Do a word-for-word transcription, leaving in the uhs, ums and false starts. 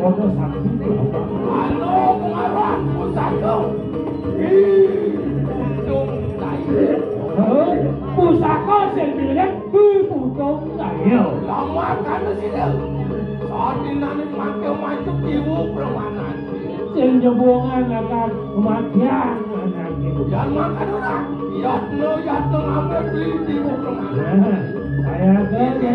Pada sakti. Anu pengaruhan pusaka. Ih, dong tai. Hah? Pusaka sing milik Ki Pucung Kail. Lama kan sini. Saat ini mati macet ibu permanan. Sing jebongan akan kematian anak ibu. Jangan makan orang. Yatno, yatno ngambil beli ibu permanan. Nah, saya ke